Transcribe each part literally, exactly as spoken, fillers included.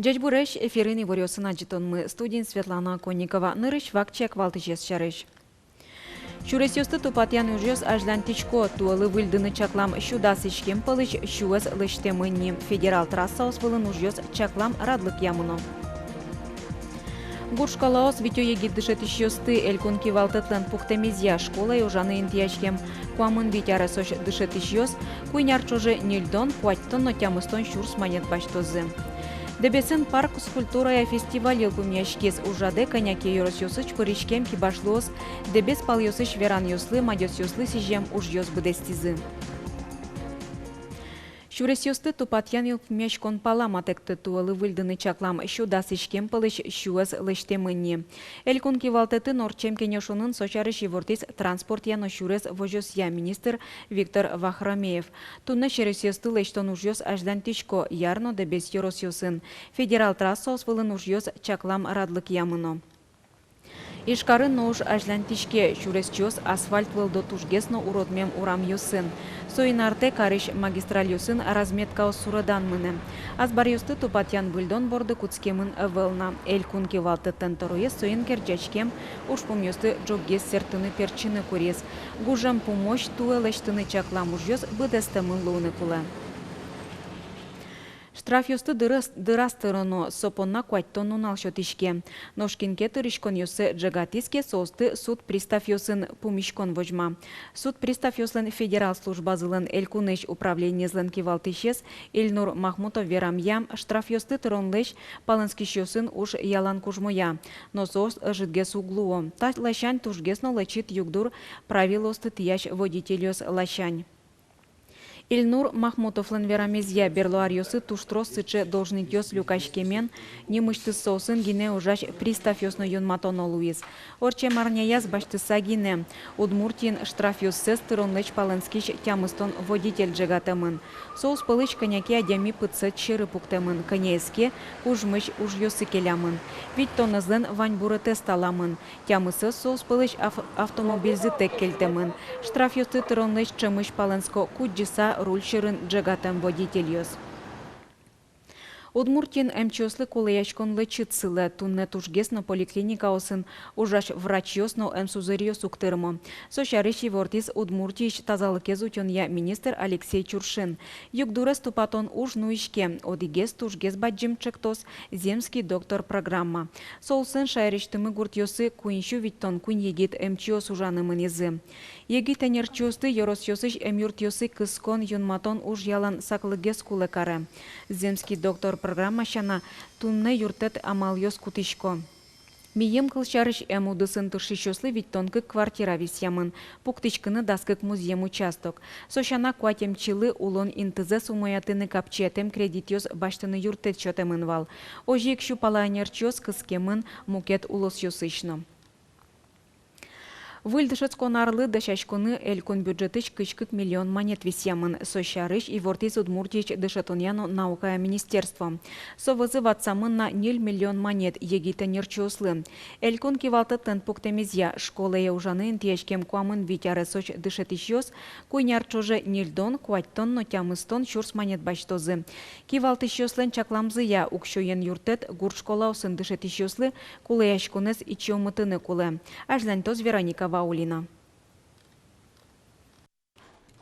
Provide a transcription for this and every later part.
Ӟечбуресь! Эфирын иворъёсын адӟытонмы, студиын Светлана Конникова. Нырысь вакчияк валтӥсез сярысь. Сюресъёсты тупатъян ужъёс азьланьтӥсько. Туэлы выльдыны чаклам сю дас иськем пӧлысь сюэз лэсьтэмын ни. Федерал трассаос вылын ужъёс чаклам радлыкъя мыно. Гурт школаос витё егит дышетӥсьёсты. Элькун кивалтэтлэн пуктэмезъя, школае ужаны интыяськем куамын вить аресозь дышетӥсьёс куинь ар ӵоже ньыльдон, куатьтон но тямыстон сюрс манет басьтозы. Дэбесын парк с культурая фестиваль йылпумъяськиз. Ужрадэ кӧня ке ёросъёсысь пыриськем кибашлыос Дэбес палъёсысь веранъёслы, мадёсъёслы сӥзем ужъёс быдэстӥзы. Сюресъёсты тупатъян йылпумъяськон пала матэкты. Туэлы выльдыны чаклам сю дас иськем пӧлысь сюэз лэсьтэмын ни. Элькун кивалтэтын ортчем кенешонын со сярысь ивортӥз транспортъя но сюрес возёсъя министр Виктор Вахромеев. Туннэ сюресъёсты лэсьтон ужъёс азьланьтӥсько Яр но Дэбес ёросъёсын. Федерал трассаос вылын ужъёс чаклам радлыкъя мыно. Ижкарын но уж азьланьтӥське. Сюресчиос асфальт вӧлдо тужгес но уродмем урамъёсын. Соин артэ карысь магистральёсын разметкаос суредан мынэ. Азбаръёсты тупатъян-выльдон борды кутскемын ӧвӧл на. Элькун кивалтэтлэн тӧроез соин герӟаськем ужпумъёсты ӝоггес сэрттыны-пертчыны куриз. Гужем пумозь туэ лэсьтыны чаклам ужъёс быдэстэмын луыны кулэ. Штрафъёсты дыраз, дыраз тыроно, со понна куатьтон нунал сётӥське. Нош кин ке тырыськонъёссэ ӝегатӥз ке, соосты суд приставъёсын пумиськон возьма. Суд приставъёслэн федерал службазылэн элькунысь управлениезлэн кивалтӥсез Ильнур Махмутов верамъя, штрафъёсты тыронлэсь палэнскисьёсын уж ялан кужмоя, но соос ӧжытгес уг луо. Та ласянь тужгес но лэчыт югдур правилоосты тӥясь водительёс ласянь. Ильнур Махмутовлэн верамезъя, берло аръёсы туж трос сыӵе должникъёс люкаськемен, нимысьтыз соосын гинэ ужась приставъёс но юнматоно луиз. Ортчем арняяз басьтыса гинэ Удмуртиын штрафъёссэс тыронлэсь палэнскись тямыстон водитель ӝегатэмын. Соос пӧлысь кӧня ке адями пытсэт сьӧры пуктэмын, кӧняез ке кужмысь ужъёсы келямын. Витьтонэзлэн ваньбуретэз таламын. Тямысэз соос пӧлысь ав-, автомобильзытэк кельтэмын. Штрафъёсты тыронлэсь ӵемысь палэнско кудӟыса руль сьӧрын ӝегатэм водительёс. Удмуртиын эмчиослы кулэяськон лэчыт сылэ. Туннэ тужгес но поликлиникаосын ужась врачъёс но эмсузэръёс уг тырмо. Со сярысь ивортӥз Удмуртиысь тазалыкез утёнъя министр Алексей Чуршин. Югдурез тупатон уж нуиське. Одӥгез тужгес бадӟым ӵектос — «Земский доктор» программа. Со улсын шаерысьтымы гуртъёсы куинь сю витьтон куинь егит эмчиос ужаны мынӥзы. Егит ӧнерчиосты ёросъёсысь эмъюртъёсы кыскон, юнматон уж ялан саклыкгес кулэ каре. «Земский доктор» программа сяна, туннэ юрттэт амалъёс кутӥсько. Миым, кылсярысь, эм удысын тыршисьёслы витьтон кык квартира висъямын, пуктӥськыны дас кык музъем участок. Со сяна, куать эмчилы улон интызэс умоятыны капчиатэм кредитъёс басьтыны юрттэт сётэмын вал. Озьы ик сю пала ӧнерчиос кыскемын мукет улосъёсысь но. Выль дышетскон арлы дасяськыны элькун бюджетысь кызь кык миллион манет висъямын. Со сярысь ивортӥз Удмуртиысь дышетонъя но наукая министерство. Со вӧзы ватсамын на ньыль миллион манет егит ӧнерчиослы. Элькун кивалтэтлэн пуктэмезъя, школае ужаны интыяськем куамын вить аресозь дышетӥсьёс куинь ар ӵоже ньыльдон, куатьтон но тямыстон сюрс манет басьтозы. Кивалтӥсьёслэн чакламзыя, уксёен юрттэт гурт школаосын дышетӥсьёслы кулэяськонэз ичиомытыны кулэ. Азьланьтоз Вероника Ваулина.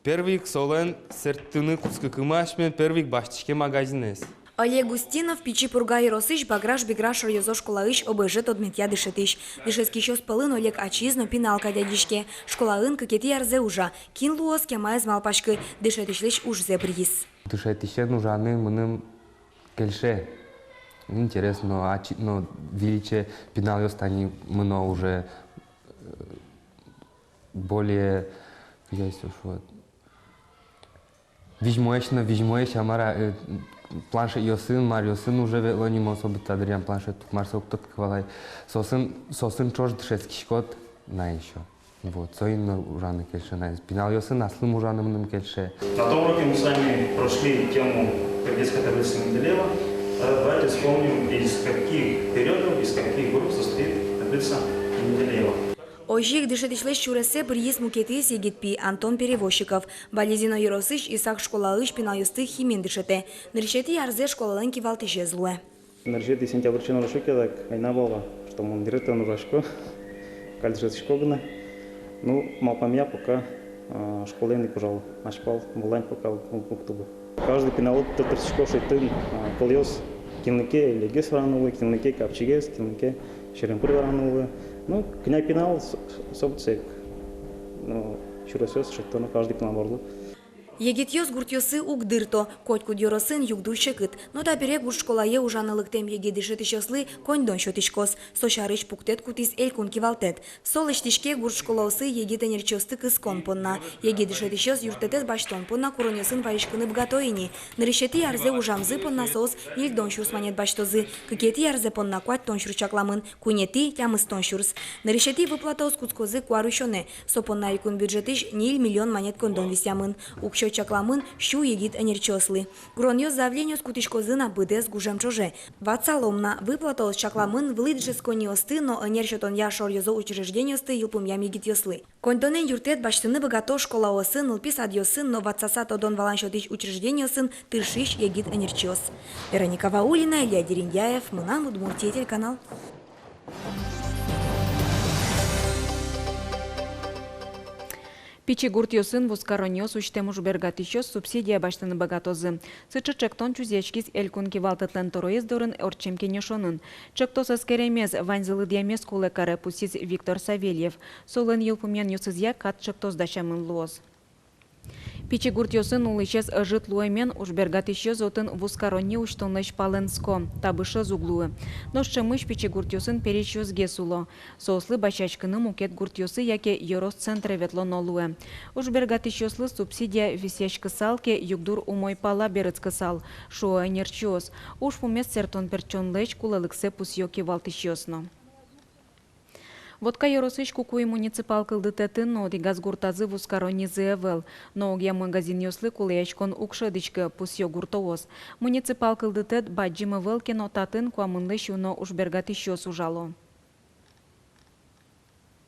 Первый ик солэн сэрттыны кутскыкумы асьмелэн, первый ик басьтӥське магазинэз. Олег Устинов Пичи Пурга ёросысь Баграш-Бигра шоръёзо школаысь ОБЖ тодметъя дышетӥсь. Дышетскисьёс пӧлын Олег ачиз но пинал кадь адӟиське. Школаын кыкетӥ арзэ ужа. Кин луоз, кемаез малпаськы, дышетӥсьлэсь ужзэ быръиз. Дышетӥсен ужаны мыным кельше. Интересно, ачиз но выльысь пиналъёс тани мыно уже, э, более, я ещё вот. Визьмоесь но, визьмоесь, а мар-а, э, планшетъёсын, маръёсын уже ветло ни, мон особо та дыръям планшет, мар со, уг тодӥськы вал ай. Соосын, соосын ӵош дышетскиськод на ещё. Вот, соин но ужаны кельше на. Пиналъёсын аслым ужаны мыным кельше. На том уроке мы с вами прошли тему киргизской таблицы Менделеева. Э, давайте вспомним, из каких периодов, из каких групп состоит таблица Менделеева. Озьы ик дышетӥсьлэсь сюрессэ быръиз мукетыз егит пи, Антон Перевозчиков. Балезино ёросысь Исак школаысь пиналъёсты химиен дышетэ. Нырысетӥ арзэ школалэн кивалтӥсез луэ. Нырысетӥ сентябрь чон ужасько ке, так, айна вала, что мон директорын ужасько, каль дышетӥсько гинэ. Ну, малпамъя пока, а, школаын ик ужало. Азьпал вылань пока уг, уг тубы. Каждый пиналлы тыр-, тыршисько шедьтыны, а, кылъёс, кинлы ке легес вераны луэ, кинлы ке капчигес, кинлы ке серем пыр вераны луэ. Ну, кӧня пинал, с-, с-, событсек. Ну, сюресъёс шедьтоно каждый пинал борды. Егитъёс гуртъёсы уг дырто, котькуд ёросын югдур секыт. Но табере гурт школае ужаны лыктэм егит дышетӥсьёслы коньдон сётӥськоз. Со сярысь пуктэт кутӥз элькун кивалтэт. Со лэсьтӥське гурт школаосы егит ӧнерчиосты кыскон понна, егит дышетӥсьёс юрттэтэз басьтон понна куронъёсын вазиськыны быгато ини. Нырысетӥ арзэ ужамзы понна соос ньыльдон сюрс манет басьтозы, кыкетӥ арзэ понна куатьтон сюрс чакламын, куинетӥ — тямыстон сюрс. Нырысетӥ выплатаос кутскозы куарусёнэ. Со понна элькун бюджетысь ньыль миллион манет коньдон висъямын. Уксё чакламын сю егит ӧнерчиослы. Куронъёс, заявлениос кутӥськозы на быдэс гужем ӵоже. Ватсалом на: выплатаос чакламын вылӥ дышетсконниосты но ӧнер сётонъя шоръёзо учреждениосты йылпумъям егитъёслы. Коньдонэн юрттэт басьтыны быгато школаосын, нылпи садъёсын но ватсаса тодон-валан сётӥсь учреждениосын тыршись егит ӧнерчиос. Вероника Ваулина, Илья Дерендяев, «Мынам Удмуртие» телеканал. Пичи гуртъёсын вузкаронниос усьтэм ужбергатӥсьёс субсидия басьтыны быгатозы. Сыӵе ӵектон чузъяськиз элькун кивалтэтлэн тӧроез дорын ортчем кенешонын. Ӵектос эскеремез, ваньзэ лыдъямез кулэ каре, пусйиз Виктор Савельев. Солэн йылпумъянъёсызъя кат ӵектос дасямын луоз. Пичи гуртъёсын улӥсез ӧжыт луэмен, ужбергатӥсьёс отын вузкаронни усьтонлэсь палэнско, табышез уг луы. Нош ӵемысь пичи гуртъёсын пересьёсгес уло. Соослы басьяськыны мукет гуртъёсы яке ёрос центре ветлоно луэ. Ужбергатӥсьёслы субсидия висъяськысал ке, югдур умой пала берытскысал, шуо ӧнерчиос. Ужпумез сэртон-пертчонлэсь кулэлыксэ пусъё кивалтӥсьёс но. Вотка ёросысь Кукуй муниципал кылдытэтын но одӥгаз гуртазы вузкароннизы ӧвӧл. Но огъя магазинъёслы кулэяськон уг шӧдӥськы, пусъё гуртоос. Муниципал кылдытэт бадӟым ӧвӧл ке но, татын куамынлэсь уно ужбергатӥсьёс ужало.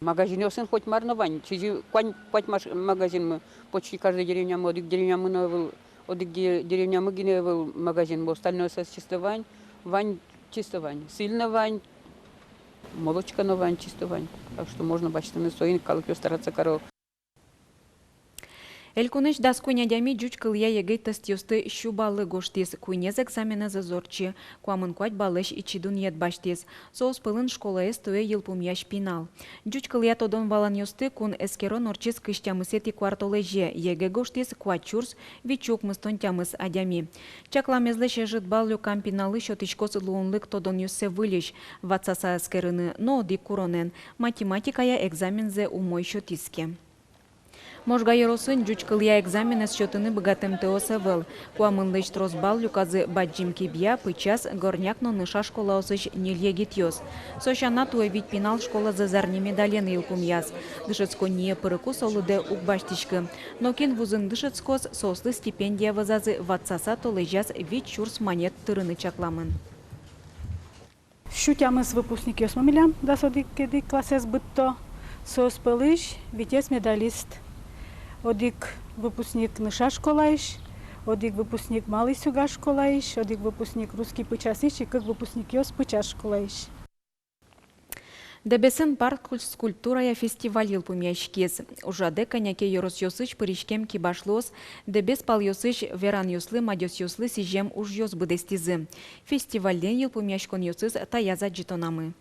Магазинъёсын хоть мар но вань, сизьым-куать, куать маш-, магазинмы, почти каждый деревнямы, одӥг деревнямы но ӧвӧл, одӥг де-, деревнямы гинэ ӧвӧл магазинмы, остальнойёсыз чисто вань, вань, чисто вань. Сӥль но вань, молочка но вань, чисто вань. Так что можно басьтыны, соин калыкъёс стараться каро. Элькунысь дас куинь адями ӟуч кылъя ЕГЭ тестъёсты сю баллы гожтӥз, куинез экзаменэз ӧз ортчы, куамын куать баллэсь ичи дунъет басьтӥз. Соос пӧлын школаез туэ йылпумъясь пинал. Ӟуч кылъя тодон-валанъёсты кун эскерон ортчиз кызь тямысэтӥ куартолэзе, ЕГЭ гожтӥз куать сюрс вить сю укмыстон тямыс адями. Чакламезлэсь ӧжыт балл люкам пиналлы сётӥськоз луонлык тодонъёссэ выльысь, ватсаса эскерыны, но одӥг куронэн: математикая экзамензэ умой сётӥз ке. Можга ёросын ӟуч кылъя экзаменэз сётыны быгатэмтэос ӧвӧл. Куамынлэсь трос балл люказы Бадӟым Кибъя, Пычас, Горняк но Ныша школаосысь ньыль егитъёс. Со сяна, туэ вить пинал школазэ зарни медален йылпумъяз. Дышетсконние пырыку со лыдэ уг басьтӥськы. Но кин вузын дышетскоз, соослы стипендия вӧзазы ватсаса толэзяз вить сюрс манет тырыны чакламын. Сю тямыс выпускникъёсмы милям дас одӥгетӥ классэз быдто, соос пӧлысь витез медалист. Одӥг выпускник Ныша школаысь, одӥг выпускник Малый Сюга школаысь, одӥг выпускник Русский Пычасысь и кык выпускникъёс Пычас школаысь. Дэбесын парк куль-, скульптурая фестиваль йылпумъяськиз. Ужрадэ кӧня ке ёросъёсысь пыриськем кибашлыос Дэбес палъёсысь веранъёслы, мадёсъёслы сӥзем ужъёс быдэстӥзы. Фестивальлэн йылпумъяськонъёсыз таяз адӟытонамы.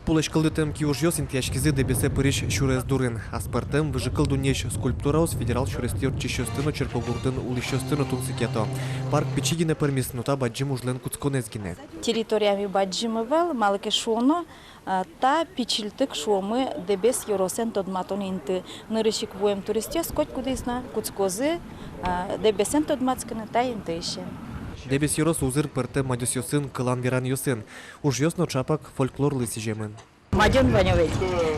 Пулэсь кылдытэм киужъёс интыяськизы Дэбесэ пырись сюрес дурын. Аспӧртэм «Выжыкыл дуннеысь скульптураос» федерал сюрестӥ ортчисьёсты но, Черкогуртын улӥсьёсты но тунсыкъято. Парк пичи гинэ пӧрмиз, но та бадӟым ужлэн кутсконэз гинэ. Территориямы бадӟым ӧвӧл, малы ке шуоно, а, та пичильтык, шуомы, Дэбес ёросэн тодматон инты. Нырысь ик вуэм туристъёс котькудӥз но кутскозы, а, Дэбесэн тодматскыны та интыысен. Дэбес ёрос узыр пӧртэм мадёсъёсын, кылан-веранъёсын. Ужъёс но чапак фольклорлы сӥземын. Мадён вань ведь.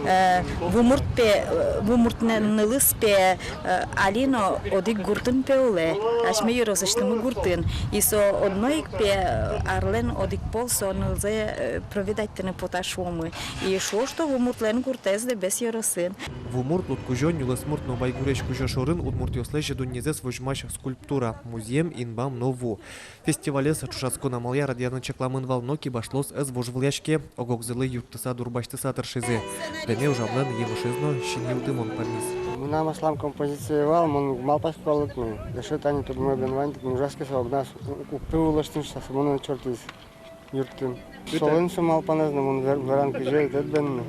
Э, вумурт пе, э, вумурт нылыз пе, э, али но одӥг гуртын пе улэ, асьме ёросысьтымы гуртын. И со одно ик пе, э, арлэн одӥг пол со нылзэ, э, проведать карыны потэ шуомы. И шуо, что вумуртлэн гуртэз Дэбес ёросын. Вумурт, лудкузё, нюлэсмурт но байгурезь кузё шорын удмуртъёслэсь дуннезэс возьмась скульптура, музъем, инбам но ву. Фестивалез ӵошатскон амалъя радъяны чакламын вал, но кибашлыос ӧз вожвылъяське, ог-огзылы юрттыса, дурбасьтыса тыршизы. Дэме ужамлэн емышез но синйылтымон пӧрмиз. Мынам аслам композиция вал, мон малпасько калык но. Эшшо тани тодмо бен вань, тӥни ужаське со огназ, у-, уг пе улэсьтыны шуса, со монэ чортӥз юрттыны. Солэн со малпанэз но, мон вер-, веран кызьы ӧй тӧд бен но.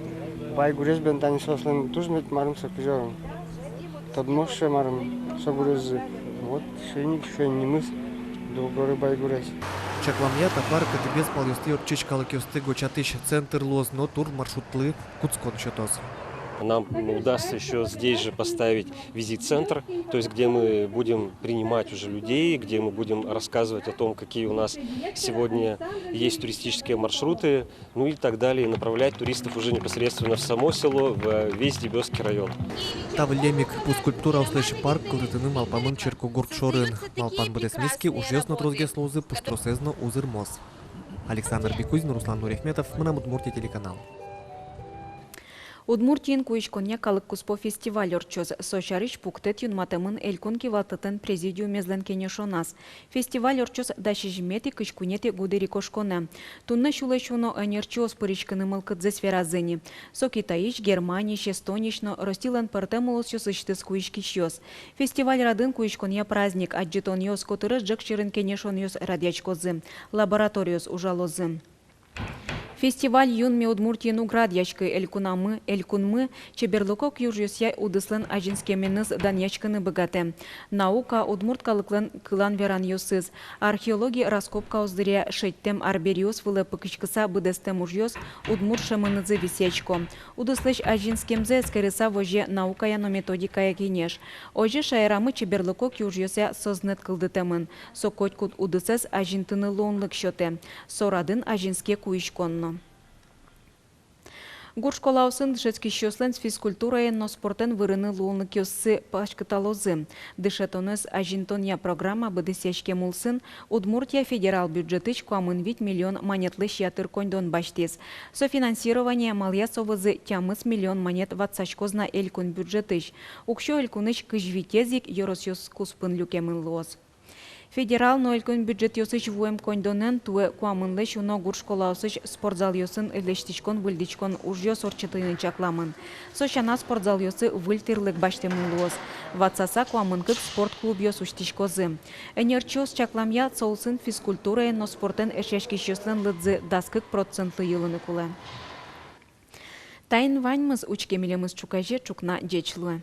Байгурезь бен тани соослэн туж мед марым со кызьы. Тодмо сыӵе марым со гурезьзы. Вот сыӵе ик, сыӵе ик нимыз Дулгоры байгурезь. Чакламъя, та парк Дэбес палъёсты ортчись калыкъёсты гочатӥсь центр луоз но турмаршрутлы кутскон сётоз. Нам удастся ещё здесь же поставить визит-центр, то есть где мы будем принимать уже людей, где мы будем рассказывать о том, какие у нас сегодня есть туристические маршруты, ну и так далее, и направлять туристов уже непосредственно в само село, в весь Дэбесский район. Та выллем ик пу скульптураослэсь парк кылдытыны малпамын черкогурт шорын. Малпан быдэсмиз ке, ужъёс но тросгес луозы, пуштросэз но узырмоз. Александр Бекузин, Руслан Нурехметов, «Мынам Удмуртие» телеканал. Удмуртиын куиськонъя калык куспо фестиваль ортчоз. Со сярысь пуктэт юнматэмын Элькун кивалтэтлэн президиумезлэн кенешоназ. Фестиваль ортчоз дас сизьыметӥ — кызь куинетӥ гудырикошконэ. Туннэ сюлэсь уно ӧнерчиос пыриськыны мылкыдзэс веразы ини. Со Китайысь, Германиысь, Эстониысь но Россилэн пӧртэм улосъёсысьтыз куиськисьёс. Фестиваль радын куиськонъя праздник, адӟытонъёс, котырес ӝӧк сьӧрын кенешонъёс радъяськозы, лабораториос ужалозы. Фестиваль юнме Удмуртиын уг радъяськы, элькунамы, элькунмы чеберлыко киужъёсъя удыслэн азинскеменыз данъяськыны быгатэ. Наука, удмурт калыклэн кылан-веранъёсыз, археологи раскопкаос дыръя шедьтэм арбериос вылэ пыкиськыса быдэстэм ужъёс удмурт шӧмынызы висъясько. Удыслэсь азинскемзэ эскерыса возе наукая но методикая кенеш. Озьы шаерамы чеберлыко киужъёсъя сӧзнэт кылдытэмын. Со котькуд удысэз азинтыны луонлык сётэ. Со радын азинске куиськон но. Гурт школаосын дышетскисьёслэн физкультураен но спортэн вырыны луонлыкъёссы паськыталозы. Дышетонэз азинтонъя программа быдэсъяськем улсын Удмуртия федерал бюджетысь куамын вить миллион манетлэсь ятыр коньдон басьтӥз. Софинансирование амалъя со вӧзы тямыс миллион манет ватсаськоз на элькун бюджетысь. Уксё элькунысь кызь витез ик ёросъёс куспын люкемын луоз. Федерал но элькун бюджетъёсысь вуэм коньдонэн туэ куамынлэсь уно гурт школаосысь спортзалъёсын лэсьтӥськон-выльдӥськон ужъёс ортчытыны чакламын. Со сяна, спортзалъёсы выль тӥрлык басьтэмын луоз. Ватсаса куамын кык спорт клубъёс усьтӥськозы. Ӧнерчиос чакламъя, со улсын физкультураен но спортэн эшъяськисьёслэн лыдзы дас кык процентлы йылыны кулэ. Таин ваньмыз. Учке милемыз ӵуказе. Ӵукна ӟеч луэ.